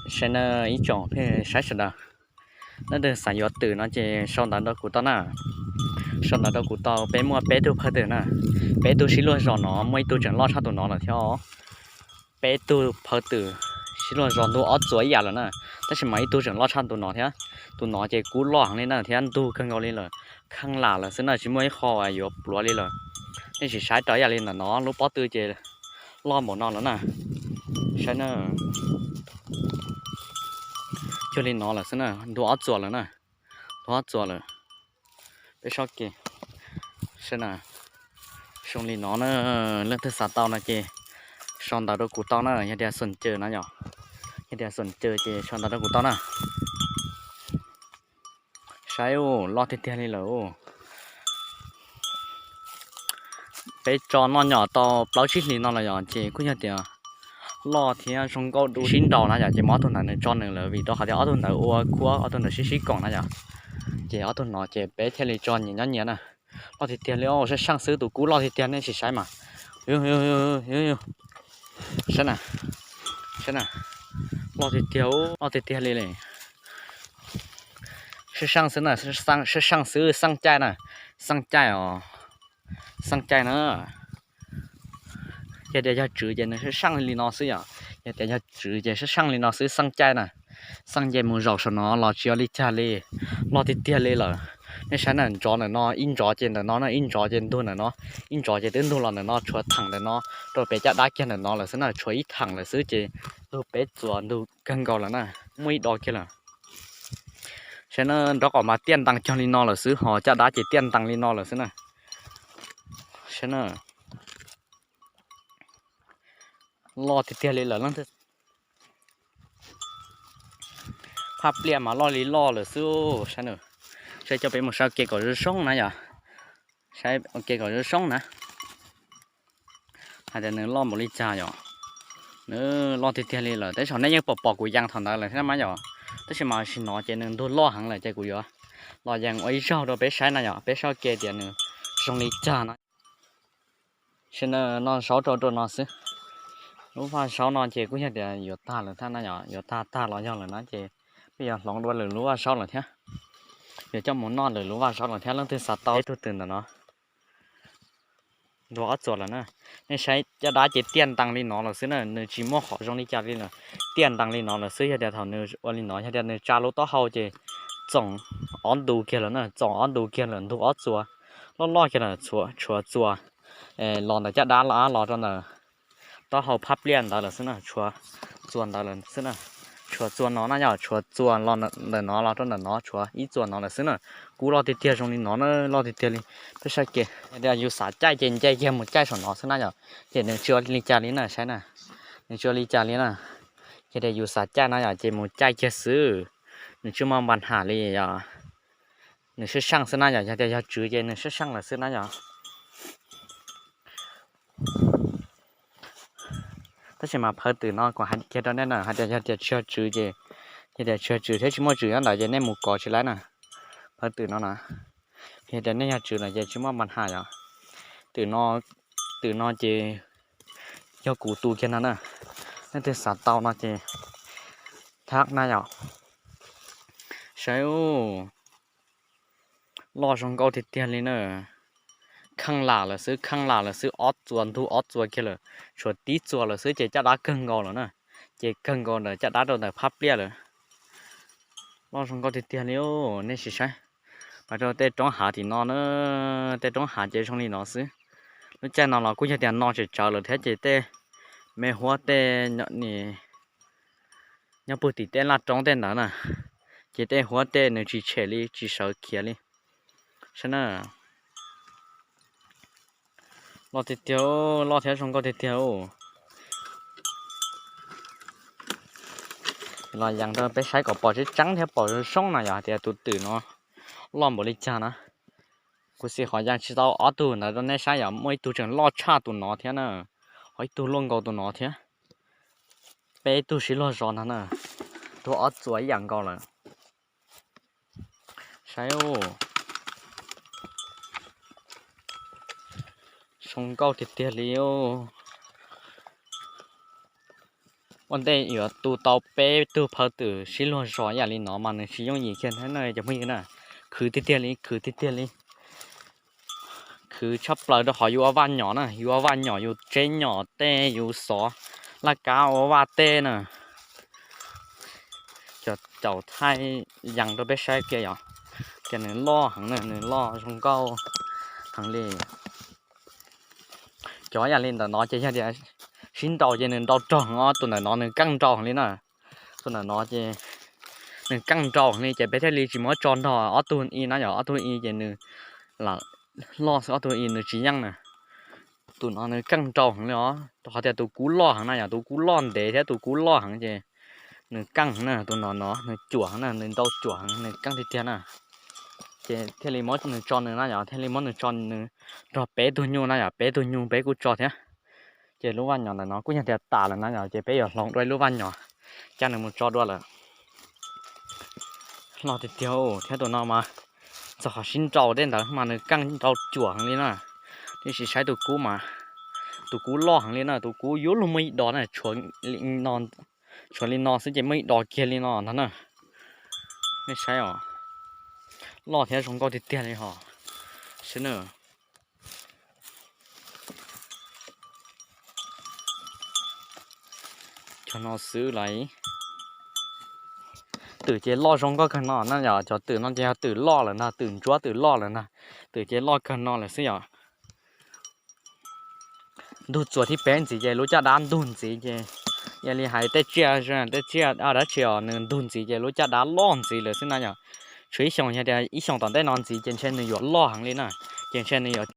Saib na ib tsoom phooj ywg saib sawv daws, leej twg xav yuav twm no ces sau ntawv rau kuv tau na. Sau ntawv rau kuv tau, peb muaj peb tug phawj twm na. Peb tug sib luag zos no muaj ib tug tseem loj tshaj tus no lawm thiab. Peb tug phawj twm sib luag zos ntug ob txuas ib yam lawm na, tab sis mas ib tug tseem loj tshaj tus no thiab. Tus no ces kub loj heev li na thiab ntug kawg nkaus li lawm, kheej lam lawm xwb na, tsis muaj ib qho yuav pluav li lawm. Nej sim saib rau ib yam li ntawm no, lub pob tw ces loj npaum no lawm na. Saib na, cuag li no lawm xwb na, ntug ob txuas lawm na, ntug ob txuas lawm. Peb saib ke, saib na, zoo li no na, leej twg xav tau no ces sau ntawv rau kuv tau na, yog tias xoom caws na yom, yog tias xoom caws ces sau ntawv rau kuv tau na. Saib, loj tiag tiag li lawm. Peb tso noj nyom tau plaub tsib hlis no los yom, ces kuj yog tias loj thiab zoo nkauj dua sib nraus na yom, ces muab ob tug ntawd nws tso nws lawm, vim rau qhov tias ob tug ntawd ua khuab, ob tug ntawd sib sib koom na yom. Ces ob tug no ces peb thiaj li tso nyias nyob nyias na. Loj tiag tiag li, sab seej xwb, tus kub loj tiag tiag, nej sim saib mas. Saib na, saib na, loj tiag tiag, loj tiag tiag li li. Sab seej xwb na, sab seej xwb, xeej caij na, xeej caij os, xeej caij na. Yog tias yog tswv ces nws sab seej li no xwb yom, yog tias yog tswv ces sab seej li no xwb, xeej caij na. Xeej caij mus zaum saum no los tsis ua li cas li, loj tiag tiag li lawm. Nej saib na, ntsov ntawm no ib ntsov ces ntawm no na, ib ntsov ces ntug ntawm no, ib ntsov ces twb ntug los ntawm no, tshuav theem ntawm no rau pem caj dab kiag ntawm no lawm xwb na, tshuav ib theem lawm xwb ces ntug peb txuas ntug kawg nkaus lawm na, muaj ib do kiag lawm. Saib na, nraub qaum mas tiaj ntees cog li no lawm xwb, ho caj dab ces tiaj ntees li no lawm xwb na. Saib na, loj tiag tiag li lawm. Phaj pliaj mas loj li loj lawm xwb. Saib na, saib, coj peb mus saib ua ke kom zoo zoo na yom, saib ua ke kom zoo zoo na, hais tias nws loj npaum li cas yom. Nws loj tiag tiag li lawm, tej zaum nej yeej pom pom kuv yees thaum ntawd lawm thiab mas yom, tab sis mas tam sim no ces nws ntug loj heev lawm ces kuv yuav los yees ua ib zaug rau peb saib na yom, peb saib ua ke tias nws zoo li cas na. Saib na, noj zaub rau rau no xwb. Lub vaj zaub no ces kuj yog tias yuav tag lawm thiab na yom, yuav tag tag los yog lawm na ces peb yuav hloov dua lwm lub vaj zaub lawm thiab. Yuav coj mus noj lwm lub vaj zaub lawm thiab. Leej twg xav tau ib tug twm ntawm no, ntug ob txuas lawm na. Nej saib caj dab ces tiaj ntees li no lawm xwb na, nws tsis muaj qhov zoo li cas li lawm. Tiaj ntees li no lawm xwb, yog tias thaum nws ua li no, yog tias nws tsa lub taub hau ces txoom ob ntu kiag lawm na, txoom ob ntu kiag lawm, ntug ob txuas loj loj kiag lawm, tshuav txuas los ntawm caj dab los rau ntawm taub hau phaj pliaj ntawd lawm xwb na, tshuav txuas ntawd lawm xwb na, tshuav txuas no na yom, tshuav txuas los ntawm no los rau ntawm no, tshuav ib txuas no lawm xwb na. Kub loj tiag tiag zoo li no na, loj tiag tiag li. Peb saib ke, yog tias yus xav caij ces nce kiag mus caij saum no xwb na yom, ces nws tsis ua li cas li na, saib na, nws tsis ua li cas li na. Yog tias yus xav caij na yom, ces mus caij kiag xwb, nws tsis muaj npa nham li yom. Nws sab seej xwb na yom, yog tias yog tswv ces nws sab seej lawm xwb na yom. Tab sis mas phawj twm no kuv hais kiag rau nej na, hais tias yog tias tsis yog tswv ces, yog tias tsis yog tswv thiab tsis muaj tswv nyob ntawd ces nej mus kov tsis laib na. Phawj twm no na, yog tias nej yog tswv lawm ces tsis muaj npa nham yom. Twm no, twm no ces yog kuv tus kiag no na. Leej twg xav tau no ces thab na yom. Saib, loj zoo nkauj tiag tiag li na. Kheej lam lawm xwb, kheej lam lawm xwb, ob txuas ntug ob txuas kiag lawm, tshuav tib txuas lawm xwb ces caj dab kawg nkaus lawm na. Ces kawg nkaus ntawm caj dab rau ntawm phab pliaj lawm. Loj zoo nkauj tiag tiag li, nej sim saib. Mas rau tej roob hav tim no na, tej roob hav ces zoo li no xwb. Lub caij no los kuj yog tias no tseem tsawv lawm thiab ces tej me huab tej nyob puag tim tej laj roob tej ntawd na, ces tej huab tej nws tsis tshem li, tsis sawv khiav li. Saib na, loj tiag tiag, loj thiab zoo nkauj tiag tiag. Los yees rau peb saib kom pom tseeb tseeb thiab pom zoo zoo na yom, hais tias tus twm no loj npaum li cas na. Kuv xij qhov yees tsis tau ob tug ntawd rau nej saib yom, muaj ib tug tseem loj tshaj tus no thiab na, ho ib tug luaj nkaus tus no thiab. Peb tug sib luag zos ntag na, tus ob txuas ib yam nkaus lawm. Saib, zoo nkauj tiag tiag li. Ua ntej yuav tu tau peb tug phaw twm sib luag zos yam li no mas nws tsis yooj yim kiag thiab na cov phooj ywg na. Khwv tiag tiag li, khwv tiag tiag li. Khwv tshaj plaws rau qhov yus ua vaj nyom na, yus ua vaj nyom yus tseb nyom tej yus xov laj kab ua vaj tej na. Cov caum thaij yees rau peb saib kiag yom, ces nws loj heev na, nws loj zoo nkauj heev li. Cov yam li ntawm no ces yog tias sib nraus ces nws nrau raug heev os, tus ntawm no nws keej nraus heev li na. Tus ntawm no ces nws keej nraus heev li ces peb thiaj li tsis muab tso nrog ob tug i na yom, ob tug i ces nws lam loj xwb, ob tug i nws tsis yeej na. Tus no nws keej nraus heev li os, rau qhov tias tus kub loj heev na yom, tus kub loj ntev thiab tus kub loj heev ces nws keej heev na, tus no no nws cuam heev na, nws nrau cuam heev, nws keej tiag tiag na. Ces thiaj li muab nws tso nws na yom, thiaj li muab nws tso nws nrog peb tug nyuj na yom, peb tug nyuj peb kuj tso thiab. Ces lub vaj nyom ntawm no kuj yog tias tas lawm na yom, ces peb yuav hloov dua ib lub vaj nyom coj nws mus tso dua lawm. Loj tiag tiag thiab tus no mas txog qhov sib nraus tej ntawd mas nws keej nrau cuam heev li na. Tiam sis saib tus kub mas, tus kub loj heev li na, tus kub yuav luag muaj ib dos na, tshuav li no xwb ces muaj ib dos kiag li no ntag na. Nej saib os, loj thiab zoo nkauj tiag tiag li hos. Saib na. Cov no xwb lawm. Twm ces loj zoo nkauj kawg no na yom, cov twm no ces yog twm loj lawm ntag, twm ntsuab twm loj lawm ntag. Twm ces loj kawg no lawm xwb yom. Ntug txuas thib peb ntxiv ces lub caj dab ntug ntxiv ces, yog li hais tej tsiaj, tej tsiaj dab tsi os nws ntug ntxiv ces lub caj dab loj ntxiv lawm xwb na yom. Tshuav ib xyoos yog tias ib xyoos tom ntej no ntxiv ces ntshe nws yuav loj heev li na, ces ntshe nws yuav